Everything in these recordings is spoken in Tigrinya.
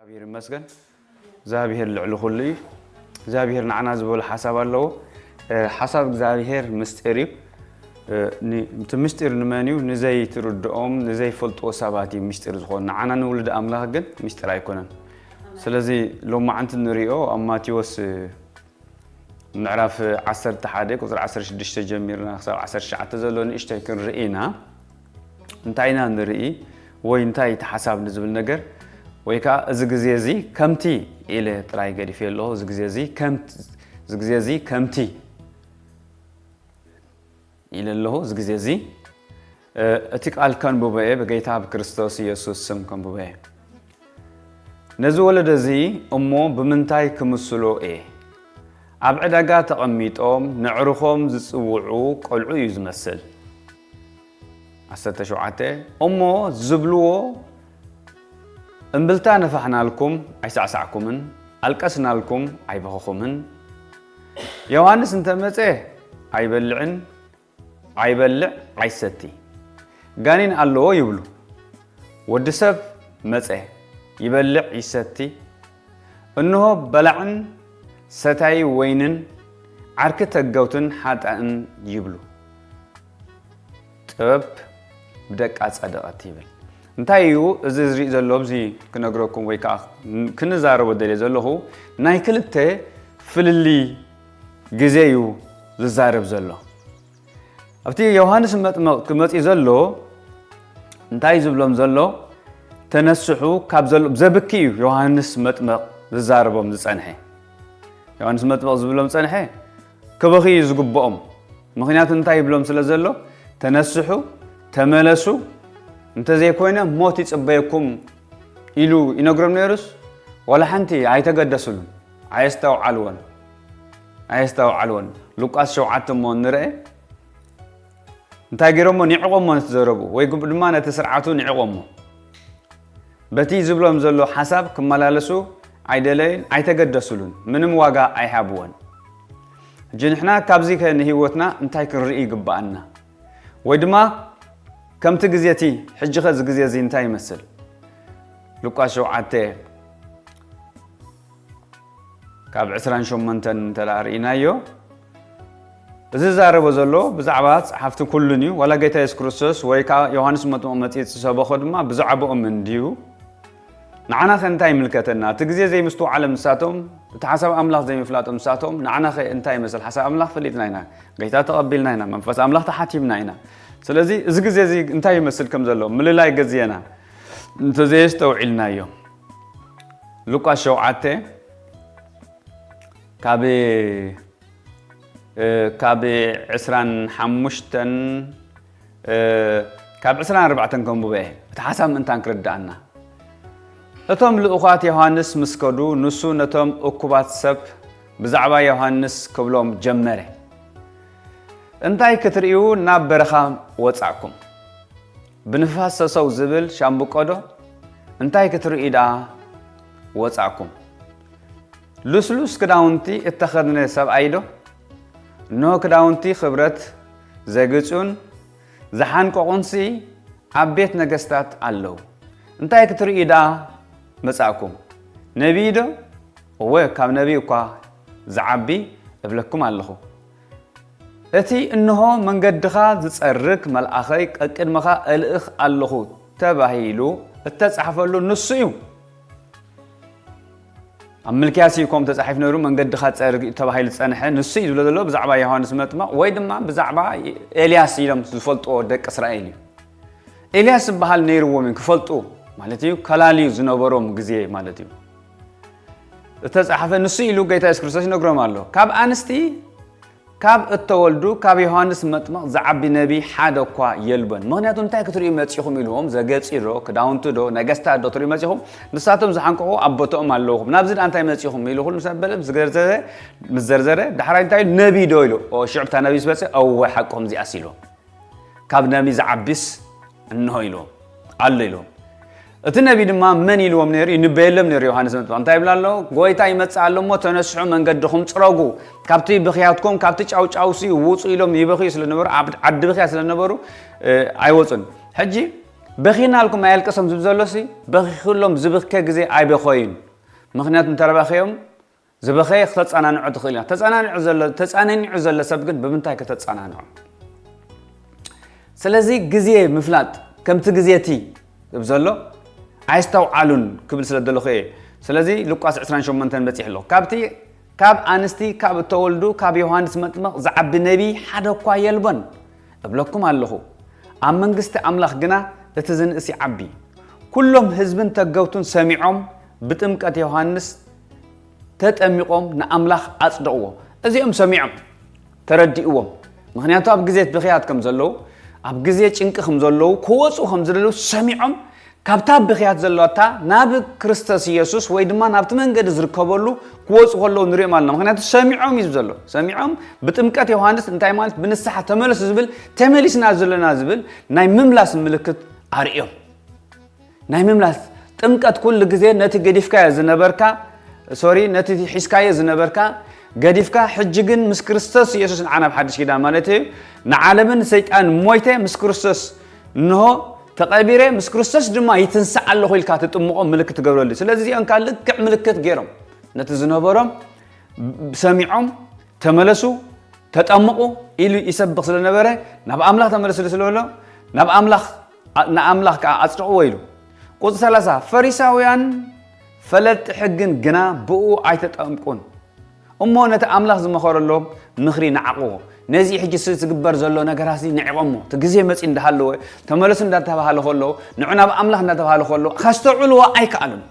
እግዚኣብሔር ይመስገን። እግዚኣብሔር ልዕሊ ኩሉ እዩ። እግዚኣብሔር ንዓና ዝበሎ ሓሳብ ኣለዎ። እ፣ ሓሳብ እግዚኣብሔር ምስጢር እዩ። እ፣ ን-፣ እቲ ምስጢር ንመን እዩ? ንዘይትርድኦም፣ ንዘይፈልጥዎ ሰባት እዩ ምስጢር ዝኾን። ንዓና ንውሉድ ኣምላኽ ግን ምስጢር ኣይኮነን። ስለዚ ሎማዓንቲ ንሪኦ ኣብ ማቴዎስ፣ እ፣ ምዕራፍ ዓሰርተ ሓደ ቁፅሪ ዓሰርተ ሽዱሽተ ጀሚርና ክሳብ ዓሰርተ ትሽዓተ ዘሎ ንእሽተይ ክንርኢ ኢና። እንታይ ኢና ንርኢ ወይ እንታይ እቲ ሓሳብ ንዝብል ነገር ወይ ከዓ እዚ ግዜ እዚ ከምቲ ኢለ ጥራይ ገዲፈ ኣለኹ። እዚ ግዜ እዚ ከምቲ፣ እዚ ግዜ እዚ ከምቲ ኢለ ኣለኹ። እዚ ግዜ እዚ፣ እ፣ እቲ ቃል ከንብቦ እየ፣ ብጌታ ብክርስቶስ ኢየሱስ ስም ከንብቦ እየ። ነዚ ወለዶ እዚ እሞ ብምንታይ ክምስሎ እየ? ኣብ ዕዳጋ ተቐሚጦም ነዕርኾም ዝጽውዑ ቆልዑ እዩ ዝመስል። ዓሰርተ ሸውዓተ፣ እሞ ዝብልዎ፣ እምብልታ ነፋሕናልኩም ኣይሳዕሳዕኩምን፣ ኣልቀስናልኩም ኣይበኸኹምን። ዮሃንስ እንተመጸ ኣይበልዕን፣ ኣይበልዕ ኣይሰቲ። ጋኔን ኣለዎ ይብሉ። ወዲ ሰብ መጸ፣ ይበልዕ ይሰቲ። እንሆ በላዕን ሰታዪ ወይንን ዓርኪ ተገውትን ሓጣእን ይብሉ። ጥበብ ብደቃ ጸደቐት ይብል። እንታይ እዩ እዚ ዝርኢ ዘሎ? ኣብዚ ክነግረኩም ወይ ከዓ ክንዛረቦ ደልየ ዘለኹ፣ ናይ ክልተ ፍልልይ ግዜ እዩ ዝዛረብ ዘሎ። ኣብቲ ዮሃንስ መጥመቕ ክመጽእ ዘሎ እንታይ ዝብሎም ዘሎ? ተነስሑ ካብ ዘሎ ዘብኪ እዩ ዮሃንስ መጥመቕ ዝዛረቦም ዝጸንሐ። ዮሃንስ መጥመቕ ዝብሎም ጸንሐ ክበኺ እዩ ዝግብኦም። ምኽንያቱ እንታይ ይብሎም ስለ ዘሎ? ተነስሑ፣ ተመለሱ፣ እንተዘይኮይነ ሞት ይጽበየኩም ኢሉ ይነግሮም ነይሩስ ዋላ ሓንቲ ኣይተገደሱሉን፣ ኣየስተውዓልዎን፣ ኣየስተውዓልዎን። ሉቃስ ሸውዓተ እሞ ንርአ። እንታይ ገይሮሞ? ኒዕቆሞ ነቲ ዘረቡ ወይ ግብ-፣ ድማ ነቲ ስርዓቱ ኒዕቆሞ። በቲ ዝብሎም ዘሎ ሓሳብ ክመላለሱ ኣይደለዩን፣ ኣይተገደሱሉን፣ ምንም ዋጋ ኣይሃብዎን። ሕጂ ንሕና ካብዚ ከ ንህይወትና እንታይ ክንርኢ ይግብኣና? ወይ ድማ ከምቲ ግዜ እቲ፣ ሕጂ ኸ እዚ ግዜ እዚ እንታይ ይመስል? ሉቃስ ሸውዓተ ካብ ዕስራን ሸሞንተን እንተ ደኣ ርኢናዮ፣ እዚ ዝዛረቦ ዘሎ ብዛዕባ ጸሓፍቲ ኩሉን እዩ። ዋላ ጌታ የሱስ ክርስቶስ ወይ ከኣ ዮሃንስ መጥምቕ መጺኡ ዝሰበኾ ድማ ብዛዕባኦም እንድዩ። ንዓና ኸ እንታይ ይምልከተና? እቲ ግዜ ዘይምስትውዓሎም ንሳቶም፣ እቲ ሓሳብ ኣምላኽ ዘይምፍላጦም ንሳቶም፣ ንዓና ኸ እንታይ ይመስል? ሓሳብ ኣምላኽ ፈሊጥና ኢና፣ ጌታ ተቐቢልና ኢና፣ መንፈስ ኣምላኽ ተሓቲምና ኢና። ስለዚ እዚ ግዜ እዚ እንታይ ይመስል ከም ዘሎ ምልላይ ገዝየና እንተዘየስተውዒልናዮ፣ ሉቃስ ሸውዓተ ካብ፣ እ፣ ካብ ዕስራን ሓሙሽተን፣ እ፣ ካብ ዕስራን ኣርባዕተን ከንብቦ እየ፣ እቲ ሓሳብ ምእንታን ክርድኣና። እቶም ልኡኻት ዮሃንስ ምስ ከዱ፣ ንሱ ነቶም እኩባት ሰብ ብዛዕባ ዮሃንስ ክብሎም ጀመረ። እንታይ ክትርእዩ ናብ በረኻ ወጻእኩም? ብንፋስ ሰሰው ዝብል ሻምብቆ ዶ? እንታይ ክትርእዩ ደኣ ወጻእኩም? ልስሉስ ክዳውንቲ እተኸድነ ሰብኣይ ዶ? እንሆ ክዳውንቲ ክብረት ዘግጹን ዝሓንቀቑንሲ ኣብ ቤት ነገስታት ኣለዉ። እንታይ ክትርእዩ ደኣ መጻእኩም? ነቢይ ዶ? እወ፣ ካብ ነቢይ እኳ ዝዓቢ እብለኩም ኣለኹ። እቲ እንሆ መንገድኻ ዝጸርግ መልኣኸይ ቀቅድመኻ እልእኽ ኣለኹ ተባሂሉ እተጻሕፈሉ ንሱ እዩ። ኣብ ምልክያስ እዩ ከምኡ ተጻሒፉ ነይሩ፣ መንገድኻ ጸርግ እዩ ተባሂሉ ዝጸንሐ ንሱ እዩ ዝብሎ ዘሎ ብዛዕባ ዮሃንስ መጥመቕ ወይ ድማ ብዛዕባ ኤልያስ ኢሎም ዝፈልጥዎ ደቂ እስራኤል እዩ። ኤልያስ ዝበሃል ነይርዎም እዩ ክፈልጡ ማለት እዩ፣ ከላልዩ ዝነበሮም ግዜ ማለት እዩ። እተጻሕፈ ንሱ ኢሉ ጌታ የሱስ ክርስቶስ ይነግሮም ኣሎ። ካብ ኣንስቲ ካብ እተወልዱ ካብ ዮሃንስ መጥምቕ ዝዓቢ ነቢይ ሓደ እኳ የልቦን። ምኽንያቱ እንታይ ክትርእዩ መጺኹም ኢልዎም፣ ዘገጺ ዶ፣ ክዳውንቲ ዶ፣ ነገስታት ዶ ትርእዩ መጺኹም? ንሳቶም ዝሓንቀቑ ኣብ ቦታኦም ኣለውኹም። ናብዚ ደኣ እንታይ መጺኹም ኢሉ ኩሉ ምስ ኣበለ ምስ ዘርዘረ፣ ምስ ዘርዘረ፣ ዳሕራይ እንታይ ኢሉ? ነቢይ ዶ ኢሉ። ኦ፣ ሽዑ እታ ነቢይ ምስ መጸ፣ እወ፣ ሓቅኹም እዚኣስ ኢልዎም። ካብ ነቢይ ዝዓቢስ እንሆ ኢልዎም ኣሎ ኢልዎም። እቲ ነቢይ ድማ መን ኢልዎም ነይሩ? ይንበየሎም ነይሩ ዮሃንስ መጥምቕ። እንታይ ይብል ኣሎ? ጎይታ ይመጽእ ኣሎ እሞ ተነስሑ፣ መንገድኹም ጽረጉ፣ ካብቲ ብኽያትኩም፣ ካብቲ ጫውጫውሲ ውጹ ኢሎም ይበኽዩ ስለ ነበሩ፣ ኣብ ዓዲ ብኽያ ስለ ነበሩ፣ እ፣ ኣይወጹን። ሕጂ በኺናልኩም ኣየልቅሶም ዝብል ዘሎሲ፣ በኺኹሎም ዝብከ ግዜ ኣይበኸዩን። ምኽንያቱ እንተረባኸዮም ዝበኸየ ክተጸናንዖ ትኽእል ኢና። ተጸናኒዑ ዘሎ፣ ተጸናኒዑ ዘሎ ሰብ ግን ብምንታይ ከተጸናንዖ? ስለዚ ግዜ ምፍላጥ ከምቲ ግዜ እቲ ዝብ ዘሎ ኣይስተውዓሉን ክብል ስለ ዘለኹ እየ። ስለዚ ሉቃስ ዕስራን ሸሞንተን በጺሕ ኣለኹ። ካብቲ ካብ ኣንስቲ ካብ እተወልዱ ካብ ዮሃንስ መጥመቕ ዝዓቢ ነቢ ሓደ እኳ የልቦን እብለኩም ኣለኹ። ኣብ መንግስቲ ኣምላኽ ግና እቲ ዝንእስ ይዓቢ። ኩሎም ህዝብን ተገብቱን ሰሚዖም ብጥምቀት ዮሃንስ ተጠሚቖም ንኣምላኽ ኣጽደቕዎ። እዚኦም ሰሚዖም ተረዲእዎም። ምኽንያቱ ኣብ ግዜ ብኽያት ከም ዘለዉ ኣብ ግዜ ጭንቂ ከም ዘለዉ ክወፁ ከም ዝደለዉ ሰሚዖም ካብታ ብኽያት ዘለዋታ ናብ ክርስቶስ ኢየሱስ ወይ ድማ ናብቲ መንገዲ ዝርከበሉ ክወፁ ከለዉ ንሪኦም ኣለና። ምኽንያቱ ሰሚዖም እዩ ዘሎ። ሰሚዖም ብጥምቀት ዮሃንስ እንታይ ማለት ብንስሓ ተመለሱ ዝብል ተመሊስና ዘለና ዝብል ናይ ምምላስ ምልክት ኣርእዮም። ናይ ምምላስ ጥምቀት ኩሉ ግዜ ነቲ ገዲፍካዮ ዝነበርካ ሶሪ ነቲ ሒዝካዮ ዝነበርካ ገዲፍካ ሕጂ ግን ምስ ክርስቶስ ኢየሱስ ንዓና ኣብ ሓድሽ ኪዳን ማለት እዩ ንዓለምን ሰይጣን ሞይተ ምስ ክርስቶስ እንሆ ተቐቢረ ምስ ክርስቶስ ድማ ይትንሳእ ኣለኹ ኢልካ ትጥምቖ ምልክት ትገብረሉ። ስለዚ እዚኦም ካብ ልክዕ ምልክት ገይሮም ነቲ ዝነበሮም ሰሚዖም ተመለሱ ተጠምቑ ኢሉ ይሰብኽ ስለነበረ ናብ ኣምላኽ ተመለሱ ስለበሎ ናብ ኣምላኽ ንኣምላኽ ከዓ ኣጽድቕዎ ኢሉ። ቁጽሪ ሰላሳ ፈሪሳውያን ፈለጥቲ ሕግን ግና ብኡ ኣይተጠምቁን እሞ ነቲ ኣምላኽ ዝመኸረሎም ምኽሪ ንዓቕዎ። ነዚ ሕጂ ዝግበር ዘሎ ነገራት ንዒቖሞ እቲ ግዜ መጺ እንዳሃለወ ተመለሱ እንዳተባሃለ ከሎ ንዑ ናብ ኣምላኽ እንዳተባሃለ ከሎ ከስተውዕልዎ ኣይከኣሉን።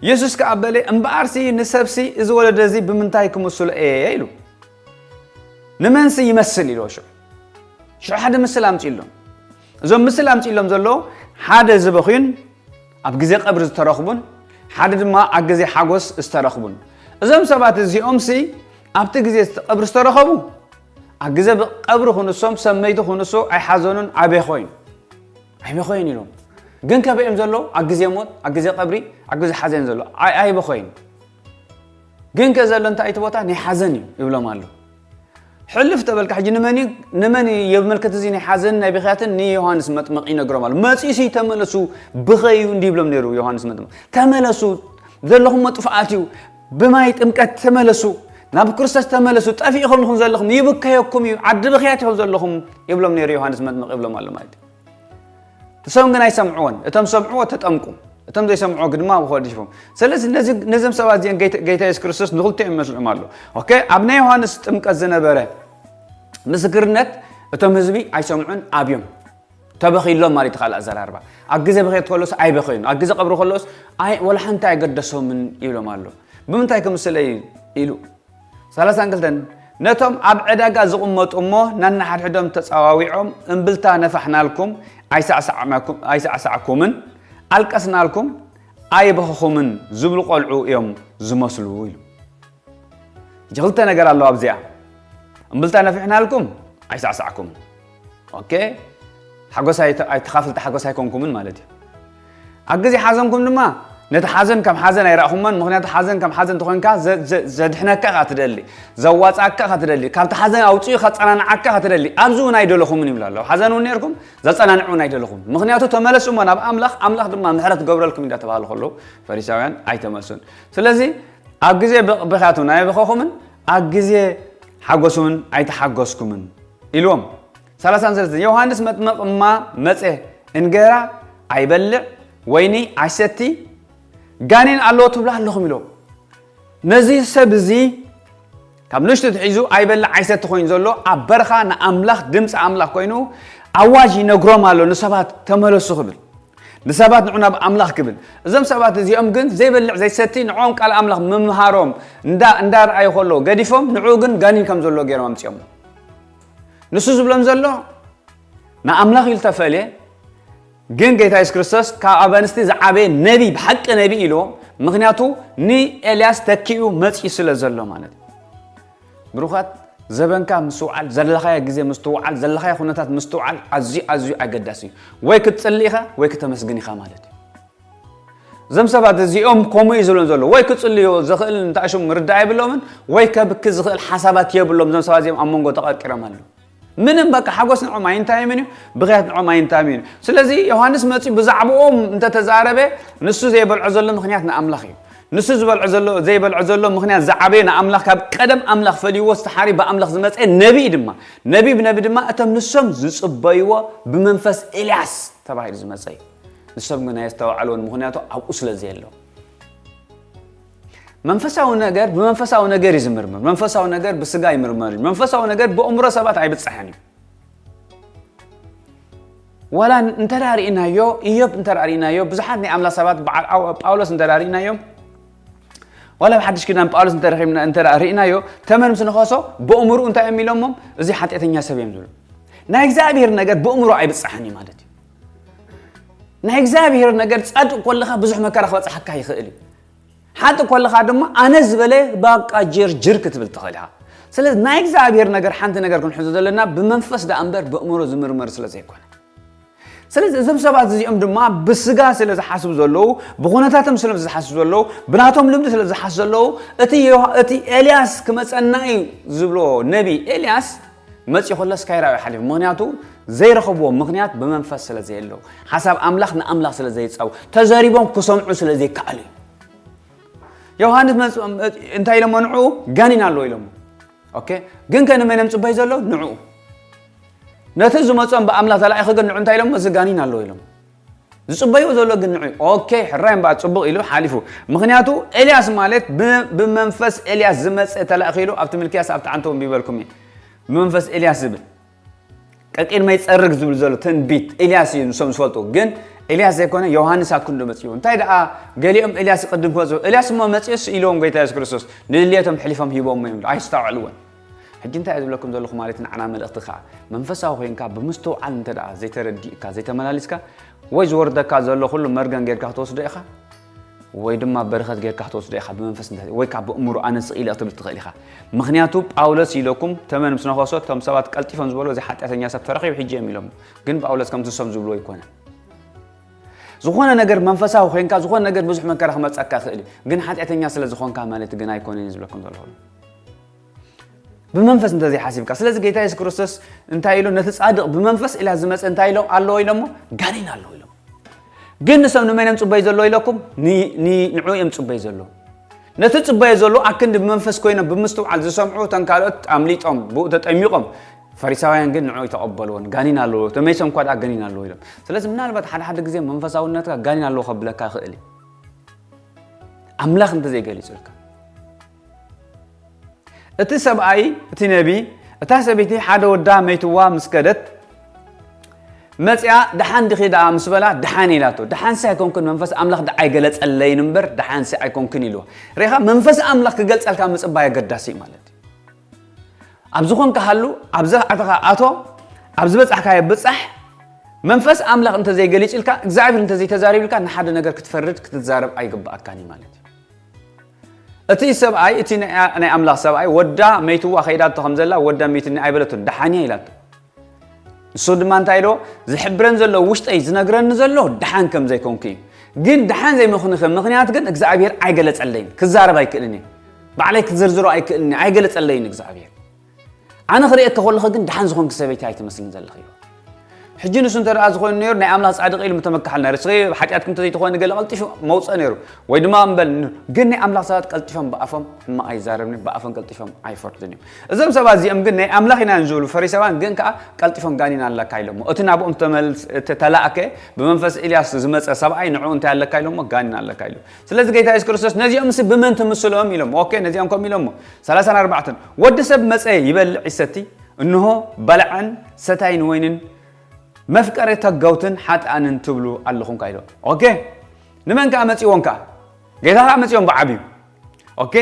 የሱስ ከኣ በለ እምበኣርሲ ንሰብሲ እዚ ወለዶ እዚ ብምንታይ ክምስሎ እየ ኢሉ። ንመንሲ ይመስል ኢልዎ ሽዑ ሽዑ ሓደ ምስል ኣምፅእሎም። እዞም ምስል ኣምፅእሎም ዘለዉ ሓደ ዝበኽዩን ኣብ ግዜ ቀብሪ ዝተረኽቡን ሓደ ድማ ኣብ ግዜ ሓጎስ ዝተረኽቡን። እዞም ሰባት እዚኦም ሲ ኣብቲ ግዜ ቀብሪ ዝተረኸቡ ኣብ ግዜ ቀብሪ ክንሶም ሰብ መይቲ ክንሶ ኣይሓዘኑን ኣበይ ኮይኑ ኣይበኸዩን ኢሎም። ግን ከበኦም ዘለዉ ኣብ ግዜ ሞት ኣብ ግዜ ቀብሪ ኣብ ግዜ ሓዘን ዘሎ ኣይበኸዩን። ግን ከ ዘሎ እንታይ እቲ ቦታ ናይ ሓዘን እዩ ይብሎም ኣሎ። ሕልፍ ተበልካ ሕጂ ንመን እዩ ንመን እዩ የምልክት እዚ ናይ ሓዘን ናይ ብኽያትን ንዮሃንስ መጥምቕ ይነግሮም ኣሎ። መጺኡ ሲ ተመለሱ ብኸዩ እንዲ ይብሎም ነይሩ ዮሃንስ መጥምቕ። ተመለሱ ዘለኹሞ ጥፍኣት እዩ ብማይ ጥምቀት ተመለሱ ናብ ክርስቶስ ተመለሱ ጠፊእኹም ንኹም ዘለኹም ይብከየኩም እዩ ዓዲ ብኽያት ኢኹም ዘለኹም ይብሎም ነይሩ ዮሃንስ መጥምቕ ይብሎም ኣሎ ማለት እዩ። እሶም ግን ኣይሰምዕዎን። እቶም ዝሰምዕዎ ተጠምቁ፣ እቶም ዘይሰምዕዎ ግድማ ብኾዲፎም። ስለዚ ነዞም ሰባት እዚኦም ጌታ የሱስ ክርስቶስ ንክልቲኦም ይመስልኦም ኣሎ። ኦኬ፣ ኣብ ናይ ዮሃንስ ጥምቀት ዝነበረ ምስክርነት እቶም ህዝቢ ኣይሰምዑን ኣብዮም ተበኺሎም ማለት ካልእ ኣዘራርባ። ኣብ ግዜ ብኽየት ከሎስ ኣይበኸዩን፣ ኣብ ግዜ ቀብሪ ከሎስ ኣይ ወላ ሓንቲ ኣይገደሶምን ይብሎም ኣሎ። ብምንታይ ክምስለ እዩ ኢሉ ሰላሳን ክልተን ነቶም ኣብ ዕዳጋ ዝቕመጡ እሞ ናንሓድሕዶም ተጸዋዊዖም እምብልታ ነፋሕናልኩም ኣይሳዕሳዕኩምን ኣልቀስናልኩም ኣይበኸኹምን ዝብሉ ቆልዑ እዮም ዝመስሉ ኢሉ። ሕጂ ክልተ ነገር ኣለዋ ኣብዚኣ እምብልታ ነፊሕናልኩም ኣይሳዕሳዕኩምን ኦኬ ሓጎስ ኣይተ- ኣይተኻፍልቲ ሓጎስ ኣይኮንኩምን ማለት እዩ። ኣብ ግዜ ሓዘንኩም ድማ ነቲ ሓዘን ከም ሓዘን ኣይረእኹሞን። ምኽንያቱ ሓዘን ከም ሓዘን ተኾንካ ዘ- ዘ- ዘድሕነካ ኢኻ ትደሊ፣ ዘዋፅኣካ ኢኻ ትደሊ፣ ካብቲ ሓዘን ኣውፅኡ ከፀናንዓካ ኢኻ ትደሊ። ኣብዚ እውን ኣይደለኹምን ይብሉ ኣለዉ። ሓዘን እውን ነርኩም ዘፀናንዕ እውን ኣይደለኹም። ምኽንያቱ ተመለሱ እሞ ናብ ኣምላኽ፣ ኣምላኽ ድማ ምሕረት ገብረልኩም እንዳተባሃሉ ከለዉ ፈሪሳውያን ኣይተመልሱን። ስለዚ ኣብ ግዜ ብኽያት እውን ኣይበኸኹምን ኣብ ግዜ ሓጎስ እውን ኣይተሓጎስኩምን ኢልዎም። ሰላሳን ሰለስተን ዮሃንስ መጥምቕ እማ መጸ እንገራ ኣይበልዕ ወይኒ ኣይሰቲ ጋኔን ኣለዎ ትብሉ ኣለኹም ኢሎም። ነዚ ሰብ እዚ ካብ ንእሽቱ ትሒዙ ኣይበልዕ ኣይሰቲ ኮይኑ ዘሎ ኣብ በረኻ ንኣምላኽ ድምፂ ኣምላኽ ኮይኑ ኣዋጅ ይነግሮም ኣሎ ንሰባት ተመለሱ ክብል ንሰባት ንዑ ናብ ኣምላኽ ክብል እዞም ሰባት እዚኦም ግን ዘይበልዕ ዘይሰቲ ንዕኦም ቃል ኣምላኽ ምምሃሮም እንዳ እንዳረኣዩ ከለዉ ገዲፎም ንዕኡ ግን ጋኒን ከም ዘለዎ ገይሮም ኣምፅኦም ንሱ ዝብሎም ዘሎ ንኣምላኽ ኢሉ ተፈልየ ግን ጌታ የሱስ ክርስቶስ ካብ ኣብ ኣንስቲ ዝዓበየ ነቢ ብሓቂ ነቢ ኢልዎ ምክንያቱ ንኤልያስ ተኪኡ መፂኡ ስለ ዘሎ ማለት እዩ ብሩኻት ዘበንካ ምስትውዓል ዘለኻዮ ግዜ ምስትውዓል ዘለኻዮ ኩነታት ምስትውዓል ኣዝዩ ኣዝዩ ኣገዳሲ እዩ ወይ ክትፅሊ ኢኻ ወይ ክተመስግን ኢኻ ማለት እዩ እዞም ሰባት እዚኦም ከምኡ እዩ ዝብሎም ዘሎ ወይ ክፅልዮ ዘኽእል እንታሽም ርዳእ የብሎምን ወይ ከብኪ ዝኽእል ሓሳባት የብሎም እዞም ሰባት እዚኦም ኣብ መንጎ ተቐርቂሮም ኣለዉ ምንም በቃ ሓጎስ ንዖም ኣይንታይምን እዩ፣ ብኽያት ንዖም ኣይንታይምን እዩ። ስለዚ ዮሃንስ መፂኡ ብዛዕባኦም እንተተዛረበ ንሱ ዘይበልዖ ዘሎ ምኽንያት ንኣምላኽ እዩ። ንሱ ዝበልዖ ዘሎ ዘይበልዖ ዘሎ ምኽንያት ዝዓበየ ንኣምላኽ ካብ ቀደም ኣምላኽ ፈልይዎ ዝተሓሪ ብኣምላኽ ዝመፀ ነቢ ድማ ነቢ ብነቢ ድማ እቶም ንሶም ዝፅበይዎ ብመንፈስ ኤልያስ ተባሂሉ ዝመፀ እዩ። ንሶም ግን ኣየስተውዓልዎን ምኽንያቱ ኣብኡ ስለ ዘየሎ መንፈሳዊ ነገር ብመንፈሳዊ ነገር እዩ ዝምርምር። መንፈሳዊ ነገር ብስጋ ይምርመር እዩ። መንፈሳዊ ነገር ብእምሮ ሰባት ኣይብጻሕን እዩ። ዋላ እንተ ደኣ ርኢናዮ፣ ኢዮብ እንተ ደኣ ርኢናዮ፣ ብዙሓት ናይ ኣምላኽ ሰባት በዓል ኣው- ጳውሎስ እንተ ደኣ ርኢናዮም፣ ዋላ ኣብ ሓድሽ ኪዳን ጳውሎስ እንተ ረኺብና እንተ ደኣ ርኢናዮ፣ ተመን ምስ ነኸሶ ብእምሩ እንታይ እዮም ኢሎሞም? እዚ ሓጢኣተኛ ሰብ እዮም ዝብሉ። ናይ እግዚኣብሔር ነገር ብእምሮ ኣይብጻሕን እዩ ማለት እዩ። ናይ እግዚኣብሔር ነገር ጻድቕ ኮለኻ ብዙሕ መከራ ክበጽሓካ ይኽእል እዩ። ሓጥእ ኮለኻ ድማ ኣነ ዝበለ ባቃ ጀርጅር ክትብል ትኽእል ኢኻ። ስለዚ ናይ እግዚኣብሔር ነገር ሓንቲ ነገር ክንሕዞ ዘለና ብመንፈስ ደኣ እምበር ብእምሮ ዝምርመር ስለ ዘይኮነ። ስለዚ እዞም ሰባት እዚኦም ድማ ብስጋ ስለ ዝሓስቡ ዘለዉ፣ ብኹነታቶም ስለ ዝሓስቡ ዘለዉ፣ ብናቶም ልምዲ ስለ ዝሓስቡ ዘለዉ፣ እቲ ዮሃ- እቲ ኤልያስ ክመጸና እዩ ዝብሎ ነቢ ኤልያስ መጺኡ ከሎስ ካይራዊ ሓሊፉ። ምኽንያቱ ዘይረኸብዎ ምኽንያት ብመንፈስ ስለ ዘየለዉ፣ ሓሳብ ኣምላኽ ንኣምላኽ ስለ ዘይጻው፣ ተዘሪቦም ክሰምዑ ስለ ዘይከኣሉ እዩ። ዮሃንስ መጽ- እንታይ ኢሎሞ ንዕኡ? ጋኒን ኣለዎ ኢሎሞ። ኦኬ፣ ግን ከ ንመን እዮም ጽበዩ ዘለዉ? ንዕኡ። ነቲ ዝመጾም ብኣምላኽ ተላኢኹ ግን ንዑ እንታይ ኢሎሞ? እዚ ጋኒን ኣለዎ ኢሎም። ዝጽበይዎ ዘሎ ግን ንዑ። ኦኬ፣ ሕራይ እምበኣር ጽቡቕ ኢሉ ሓሊፉ። ምኽንያቱ ኤልያስ ማለት ብ- ብመንፈስ ኤልያስ ዝመጸ ተላኢኹ ኢሉ ኣብቲ ሚልክያስ ኣብቲ ዓንቶ ኣንቢበልኩም እየ። ብመንፈስ ኤልያስ ዝብል ቀቂድመ ይጸርግ ዝብል ዘሎ ትንቢት ኤልያስ እዩ ንሶም ዝፈልጡ። ግን ኤልያስ ዘይኮነ ዮሃንስ ኣብ ክንዱ መጺኡ። እንታይ ደኣ ገሊኦም ኤልያስ ቅድም ክመጹ፣ ኤልያስ እሞ መጺኡስ ኢልዎም ጎይታ የሱስ ክርስቶስ ንድልየቶም ሕሊፎም ሂቦም እዮም። ኣይስተውዕልዎን። ሕጂ እንታይ እየ ዝብለኩም ዘለኹ ማለት ንዓና መልእኽቲ ከኣ መንፈሳዊ ኮይንካ ብምስትውዓል እንተ ደኣ ዘይተረዲእካ ዘይተመላሊስካ ወይ ዝወርደካ ዘሎ ኩሉ መርገም ጌርካ ክትወስዶ ኢኻ ወይ ድማ በረኸት ጌርካ ክትወስዶ ኢኻ ብመንፈስ እንተ ወይ ካብ ብእምሮ ኣነ ስቕ ኢለ ክትብል ትኽእል ኢኻ። ምኽንያቱ ጳውሎስ ኢለኩም ተመን ምስ ነኸሶ እቶም ሰባት ቀልጢፎም ዝበሎ እዚ ሓጢኣተኛ ሰብ ተረኺቡ ሕጂ እዮም ኢሎም። ግን ጳውሎስ ከምቲ ንሶም ዝብልዎ ኣይኮነን። ዝኾነ ነገር መንፈሳዊ ኮይንካ ዝኾነ ነገር ብዙሕ መከራ ክመፀካ ይኽእል እዩ። ግን ሓጢኣተኛ ስለ ዝኾንካ ማለት ግን ኣይኮነን እዩ ዝብለኩም ዘለኹ። ብመንፈስ እንተዘይሓሲብካ። ስለዚ ጌታ የሱስ ክርስቶስ እንታይ ኢሉ ነቲ ጻድቕ ብመንፈስ ኢላ ዝመጸ እንታይ ኢሎ ኣለዎ ኢሎሞ? ጋኔን ኣለዎ ኢሎም። ግን ንሶም ንመን እዮም ጽበዩ ዘሎ ኢለኩም? ን- ን- ንዑ እዮም ጽበዩ ዘሎ። ነቲ ጽበዩ ዘሎ ኣክንዲ ብመንፈስ ኮይኖም ብምስትውዓል ዝሰምዑ እተን ካልኦት ኣምሊጦም ብኡ ተጠሚቖም ፈሪሳውያን ግን ንዑ ይተቐበልዎን ጋኒን ኣለዎ ተመይሶም እኳ ደኣ ገኒን ኣለዎ ኢሎም። ስለዚ ምናልባት ሓደ ሓደ ግዜ መንፈሳውነትካ ጋኒን ኣለዎ ከብለካ ይኽእል እዩ ኣምላኽ እንተዘይገሊጹልካ። እቲ ሰብኣይ እቲ ነቢ እታ ሰበይቲ ሓደ ወዳ መይትዋ ምስ ከደት መፅያ ደሓን ድኺ ደኣ ምስ በላ ደሓን ኢላቶ ደሓንሲ ኣይኮንኩን መንፈስ ኣምላኽ ደዓ ኣይገለፀለይን እምበር ደሓንሲ ኣይኮንኩን ኢልዋ ሬኻ መንፈስ ኣምላኽ ክገልፀልካ ምፅባይ ኣገዳሲ እዩ ማለት እዩ ኣብ ዝኾንካ ሃሉ ኣብ ዘኣተኻ ኣቶ ኣብ ዝበፃሕካዮ ብፃሕ መንፈስ ኣምላኽ እንተዘይገሊፅልካ እግዚኣብሔር እንተዘይተዛሪብልካ ንሓደ ነገር ክትፈርድ ክትዛረብ ኣይግብኣካን እዩ ማለት እዩ እቲ ሰብኣይ እቲ ናይ ኣምላኽ ሰብኣይ ወዳ መይትዋ ከይዳቶ ከም ዘላ ወዳ መይትኒ ኣይበለቱን ደሓን እያ ኢላቶ ንሱ ድማ እንታይ ኢልዎ ዝሕብረን ዘሎ ውሽጠይ ዝነግረኒ ዘሎ ደሓን ከም ዘይኮንኩ እዩ ግን ደሓን ዘይምኹንኺ ምኽንያት ግን እግዚኣብሔር ኣይገለጸለይን ክዛረብ ኣይክእልን እየ ባዕለይ ክዝርዝሮ ኣይክእልን እየ ኣይገለጸለይን እግዚኣብሔር ኣነ ክርእየኪ ከለኹ ግን ደሓን ዝኾንኪ ሰበይቲ ኣይትመስልን ዘለኺ ኢልዎ ሕጂ ንሱ እንተ ደኣ ዝኾይኑ ነይሩ ናይ ኣምላኽ ጻድቕ ኢሉ ምተመካሓልና ርስኺ ሓጢኣትኩም እንተዘይተኾይኑ ገለ ቀልጢፉ መውጸእ ነይሩ ወይ ድማ እምበል ግን ናይ ኣምላኽ ሰባት ቀልጢፎም ብኣፎም ሕማቕ ኣይዛረብን ብኣፎም ቀልጢፎም ኣይፈርድን እዮም እዞም ሰባት እዚኦም ግን ናይ ኣምላኽ ኢና ዝብሉ ፈሪሳውያን ግን ከኣ ቀልጢፎም ጋኒን ኣለካ ኢሎሞ እቲ ናብኦም ተመልስ ተተላእከ ብመንፈስ ኢልያስ ዝመጸ ሰብኣይ ንዕኡ እንታይ ኣለካ ኢሎሞ ጋኒን ኣለካ ኢሎም ስለዚ ጌታ የሱስ ክርስቶስ ነዚኦም ምስ ብመን ትምስሎም ኢሎም ኦኬ ነዚኦም ከም ኢሎሞ 34 ወዲ ሰብ መጸ ይበልዕ ይሰቲ እንሆ በላዕን ሰታይን ወይንን መፍቀሪ ተጋውትን ሓጥኣንን ትብሉ ኣለኹም ካ ኢሎም ኦኬ ንመን ከኣ መጺዎም ከኣ ጌታ ከኣ መጺዎም ብዓብዩ ኦኬ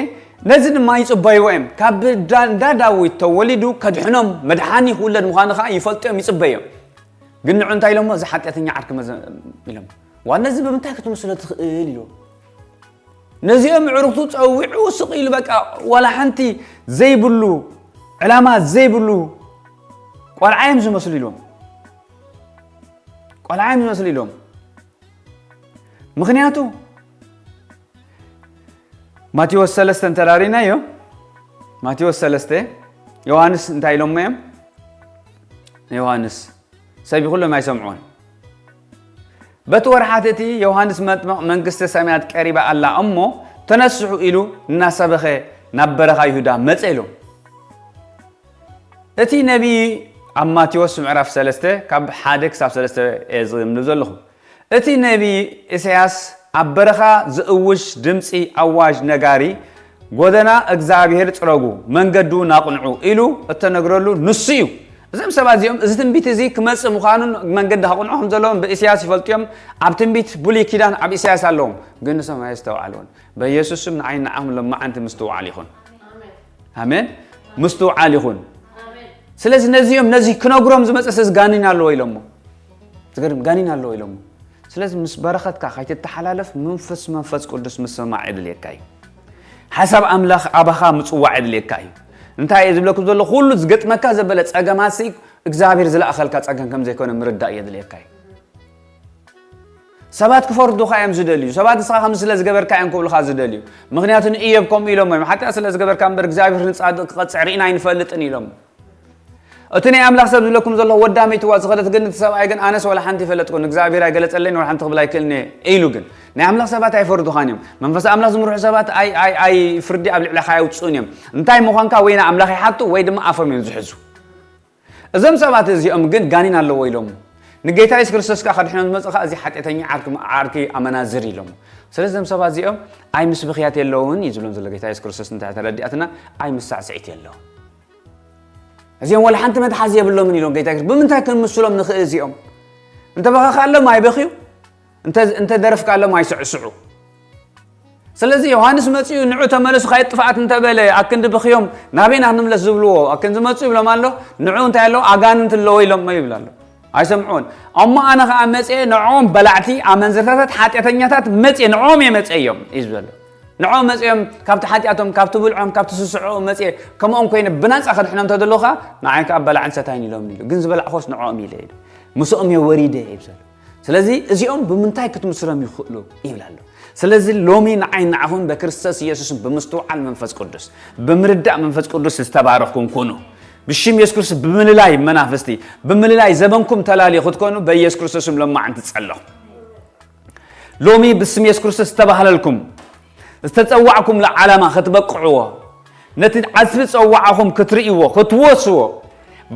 ነዚ ድማ ይጽበይዎ እዮም ካብ እንዳ ዳዊት ተወሊዱ ከድሕኖም መድሓኒ ክውለድ ምዃኑ ከኣ ይፈልጡ እዮም ይጽበዮም ግን ንዑ እንታይ ኢሎሞ እዚ ሓጢኣተኛ ዓርኪ መዘ ኢሎም ዋላ እዚ ብምንታይ ክትምስሎ ትኽእል ኢልዎ ነዚኦም ኣዕሩኽቱ ጸዊዑ ስቕ ኢሉ በቃ ዋላ ሓንቲ ዘይብሉ ዕላማ ዘይብሉ ቆልዓ እዮም ዝመስሉ ኢሎም ቆልዓ እዮም ዝመስሉ ኢሎም ምኽንያቱ ማቴዎስ ሰለስተ እንተዳሪናዮ ማቴዎስ ሰለስተ ዮሃንስ እንታይ ኢሎሞ እዮም ንዮሃንስ፣ ሰብ ኩሎም ኣይሰምዑን። በቲ ወርሓት እቲ ዮሃንስ መጥምቕ መንግስተ ሰማያት ቀሪባ ኣላ እሞ ተነስሑ ኢሉ እናሰበኸ ናብ በረኻ ይሁዳ መጸ ኢሎም። እቲ ነቢይ ኣብ ማቴዎስ ምዕራፍ ሰለስተ ካብ ሓደ ክሳብ ሰለስተ እየ ዝምልእ ዘለኹ። እቲ ነቢይ ኢሳያስ ኣብ በረኻ ዝእውጅ ድምፂ ኣዋጅ ነጋሪ፣ ጎደና እግዚኣብሔር ጽረጉ፣ መንገዱ ናቕንዑ ኢሉ እተነግረሉ ንሱ እዩ። እዞም ሰባት እዚኦም እዚ ትንቢት እዚ ክመጽእ ምዃኑን መንገዲ ከቕንዑ ከም ዘለዎም ብኢሳያስ ይፈልጡ እዮም። ኣብ ትንቢት ብሉይ ኪዳን ኣብ ኢሳያስ ኣለዎም፣ ግን ንሶም ኣየስተውዓልዎን። በኢየሱስ ስም ንዓይ ንዓኹም ለማዓንቲ ምስትውዓል ይኹን። ኣሜን። ምስትውዓል ይኹን። ስለዚ ነዚኦም ነዚ ክነግሮም ዝመጸ ሰስ ጋኒን ኣለዎ ኢሎሞ። ዝገርም ጋኒን ኣለዎ ኢሎሞ። ስለዚ ምስ በረኸትካ ከይትተሓላለፍ መንፈስ መንፈስ ቅዱስ ምስማዕ የድልየካ እዩ። ሓሳብ ኣምላኽ ኣባኻ ምጽዋዕ የድልየካ እዩ። እንታይ እየ ዝብለኩም ዘሎ? ኩሉ ዝገጥመካ ዘበለ ጸገማሲ እግዚኣብሔር ዝለኣኸልካ ጸገም ከም ዘይኮነ ምርዳእ የድልየካ እዩ። ሰባት ክፈርዱኻ እዮም ዝደልዩ። ሰባት ንስኻ ከምዚ ስለ ዝገበርካ እዮም ክብሉኻ ዝደልዩ። ምኽንያቱ ንእዮብ ከምኡ ኢሎሞ እዮም። ሓጢኣት ስለ ዝገበርካ እምበር እግዚኣብሔር ንጻድቕ ክቐጽዕ ርኢና ኣይንፈልጥን ኢሎም። እቲ ናይ ኣምላኽ ሰብ ዝብለኩም ዘሎ ወዳ መይትዋ ዝኸደት ግን እቲ ሰብኣይ ግን ኣነስ ወላ ሓንቲ ይፈለጥኩን እግዚኣብሔር ኣይገለጸለይን ወላ ሓንቲ ክብል ኣይክእልን እየ ኢሉ ግን ናይ ኣምላኽ ሰባት ኣይፈርዱኻን እዮም። መንፈስ ኣምላኽ ዝምርሑ ሰባት ኣይ ኣይ ኣይ ፍርዲ ኣብ ልዕለኻ ኣይውጽኡን እዮም። እንታይ ምዃንካ ወይ ንኣምላኽ ይሓቱ ወይ ድማ ኣፎም እዮም ዝሕዙ። እዞም ሰባት እዚኦም ግን ጋኒን ኣለዎ ኢሎም ንጌታ የሱስ ክርስቶስ ከኣ ከድሕኖም ዝመጽእ ከኣ እዚ ሓጢኣተኛ ዓርኪ ዓርኪ ኣመናዝር ኢሎም። ስለዚ እዞም ሰባት እዚኦም ኣይ ምስ ብኽያት የለውን እዩ ዝብሎም ዘሎ ጌታ የሱስ ክርስቶስ እንታይ ተረዲኣትና ኣይ ምስ ሳዕስዒት የለውን። እዚኦም ወላ ሓንቲ መትሓዚ የብሎምን ኢሎም ጌታ የሱስ። ብምንታይ ክንምስሎም ንኽእል እዚኦም? እንተ በኸኻሎም ኣይበኽዩ፣ እንተ እንተ ደረፍካሎም ኣይስዕስዑ። ስለዚ ዮሃንስ መጺኡ ንዑ ተመለሱ ካይ ጥፍኣት እንተበለ ኣክንዲ ብኽዮም ናበይና ክንምለስ ዝብልዎ ኣክን ዝመጹ ይብሎም ኣሎ። ንዑ እንታይ ኣለዎ ኣጋንንት ኣለዎ ኢሎሞ ይብል ኣሎ። ኣይሰምዑን። እሞ ኣነ ኸዓ መጽኤ ንዕኦም በላዕቲ ኣመንዝርታታት ሓጢኣተኛታት መጽኤ ንዕኦም እየ መጽኤ እዮም እዩ ዝበሎ። ንዕኦም መጽኦም ካብቲ ሓጢኣቶም ካብቲ ብልዖም ካብቲ ስስዖ መጽኤ ከምኦም ኮይነ ብናጻ ከድሕኖም ተደለኻ ንዓይ ከኣ በላዕን ሰታይን ኢሎም ኢሉ ግን ዝበላዕኾስ ንዕኦም ኢለ ኢሉ ምስኦም እየ ወሪደ እዩ ዘሎ። ስለዚ እዚኦም ብምንታይ ክትምስሎም ይኽእሉ ይብል ኣሎ። ስለዚ ሎሚ ንዓይ ንዓኹም በክርስቶስ ኢየሱስን ብምስትውዓል መንፈስ ቅዱስ ብምርዳእ መንፈስ ቅዱስ ዝተባረኽኩም ኩኑ። ብሽም የሱስ ክርስቶስ ብምልላይ መናፍስቲ ብምልላይ ዘበንኩም ተላልዮ ክትኮኑ በኢየሱስ ክርስቶስም ለማዓንቲ ጸለኹ። ሎሚ ብስም የሱስ ክርስቶስ ዝተባህለልኩም ዝተጸዋዕኩምሉ ዓላማ ክትበቅዕዎ ነቲ ዓስቢ ጸዋዕኹም ክትርእይዎ ክትወስዎ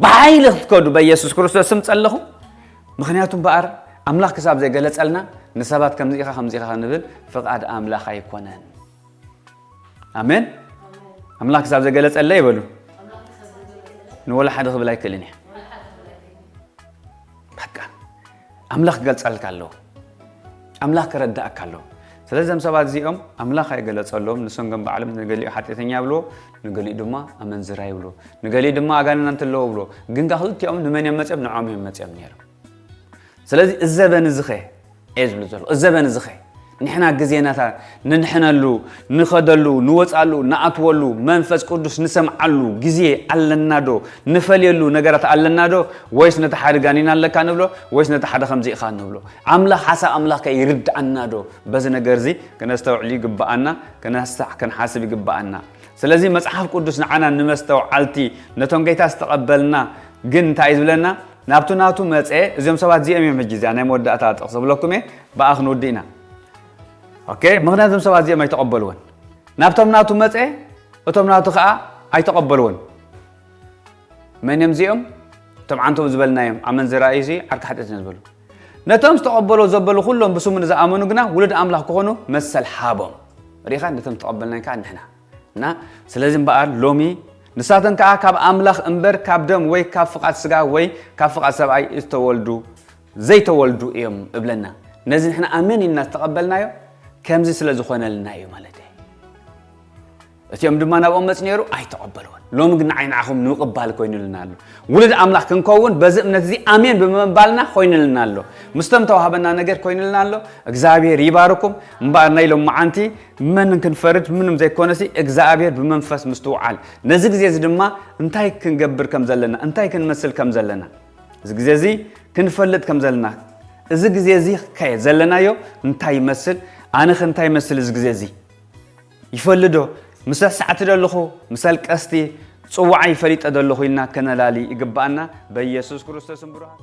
ብሓይሊ ክትከዱ በኢየሱስ ክርስቶስ ስም ጸለኹ። ምኽንያቱ እምበኣር ኣምላኽ ክሳብ ዘይገለጸልና ንሰባት ከምዚ ኢኻ ከምዚ ኢኻ ክንብል ፍቓድ ኣምላኽ ኣይኮነን። ኣሜን። ኣምላኽ ክሳብ ዘይገለጸለይ ይበሉ ንወላ ሓደ ክብል ኣይክእልን እየ። በቃ ኣምላኽ ክገልጸልካ ኣለዎ። ኣምላኽ ክረዳእካ ኣለዎ። ስለዚ እዞም ሰባት እዚኦም ኣምላኽ ኣይገለጸሎም። ንሶም ግን ባዕሎም ንገሊኡ ሓጢኣተኛ ይብልዎ፣ ንገሊኡ ድማ ኣመንዝራ ይብልዎ፣ ንገሊኡ ድማ ኣጋንንት ኣለዎ ይብልዎ። ግን ከኣ ክልቲኦም ንመን እዮም መጺኦም? ንዖም እዮም መጺኦም ነይሮም። ስለዚ እዚ ዘበን እዚ ኸ እየ ዝብል ዘሎ፣ እዚ ዘበን እዚ ኸ ንሕና ግዜናታ ንድሕነሉ፣ ንኸደሉ፣ ንወጻሉ፣ ንኣትወሉ፣ መንፈስ ቅዱስ ንሰምዓሉ ግዜ ኣለና ዶ? ንፈልየሉ ነገራት ኣለና ዶ? ወይስ ነቲ ሓደ ጋኒን ኣለካ ንብሎ? ወይስ ነቲ ሓደ ከምዚ ኢኻ ንብሎ? ኣምላኽ ሓሳብ ኣምላኽ ከ ይርድኣና ዶ? በዚ ነገር እዚ ክነስተውዕል ይግብኣና፣ ክነስተሕ ክንሓስብ ይግብኣና። ስለዚ መጽሓፍ ቅዱስ ንዓና ንመስተውዓልቲ ነቶም ጌታ ዝተቐበልና ግን እንታይ እዩ ዝብለና? ናብቲ ናቱ መጸ። እዚኦም ሰባት እዚኦም እዮም ሕጂ እዚኣ ናይ መወዳእታ ጥቕሲ ክብለኩም እየ፣ ብኣ ክንውድእ ኢና። ኦኬ፣ ምኽንያቱ እዞም ሰባት እዚኦም ኣይተቐበልዎን። ናብቶም ናቱ መጸ፣ እቶም ናቱ ኸኣ ኣይተቐበልዎን። መን እዮም እዚኦም? እቶም ዓንቶም ዝበልናዮም ኣመንዝራ እዩ ዓርኪ ሓጢኣት እዮም ዝበሉ። ነቶም ዝተቐበሎ ዘበሉ ኩሎም ብስሙ ንዝኣመኑ ግና ውሉድ ኣምላኽ ክኾኑ መሰል ሃቦም። ርኢኻ? ነቶም ዝተቐበልናዮም ከዓ ንሕና እና ስለዚ እምበኣር ሎሚ ንሳቶም ከዓ ካብ ኣምላኽ እምበር ካብ ደም ወይ ካብ ፍቓድ ስጋ ወይ ካብ ፍቓድ ሰብኣይ ዝተወልዱ ዘይተወልዱ እዮም እብለና። ነዚ ንሕና ኣሜን ኢልና ዝተቐበልናዮ ከምዚ ስለ ዝኾነልና እዩ ማለት እዩ። እቲኦም ድማ ናብኦም መጽ ነይሩ ኣይተቐበልዎን። ሎሚ ግን ንዓይ ንዓኹም ንምቕባል ኮይኑልና ኣሎ። ውሉድ ኣምላኽ ክንከውን በዚ እምነት እዚ ኣሜን ብምባልና ኮይኑልና ኣሎ። ምስቶም ተዋህበና ነገር ኮይኑልና ኣሎ። እግዚኣብሔር ይባርኩም። እምበኣር ናይ ሎም መዓንቲ መን ክንፈርድ ምንም ዘይኮነሲ እግዚኣብሔር ብመንፈስ ምስትውዓል ነዚ ግዜ እዚ ድማ እንታይ ክንገብር ከም ዘለና እንታይ ክንመስል ከም ዘለና እዚ ግዜ እዚ ክንፈልጥ ከም ዘለና እዚ ግዜ እዚ ከ ዘለናዮ እንታይ ይመስል ኣነኸ እንታይ ይመስል እዚ ግዜ እዚ ይፈልዶ ምሰ ሳዕቲ ደለኹ ምሰ ኣልቀስቲ ጽዋዓይ ፈሊጠ ዘለኹ ኢልና ከነላሊ ይግባኣና። በኢየሱስ ክርስቶስ ብሩሃት።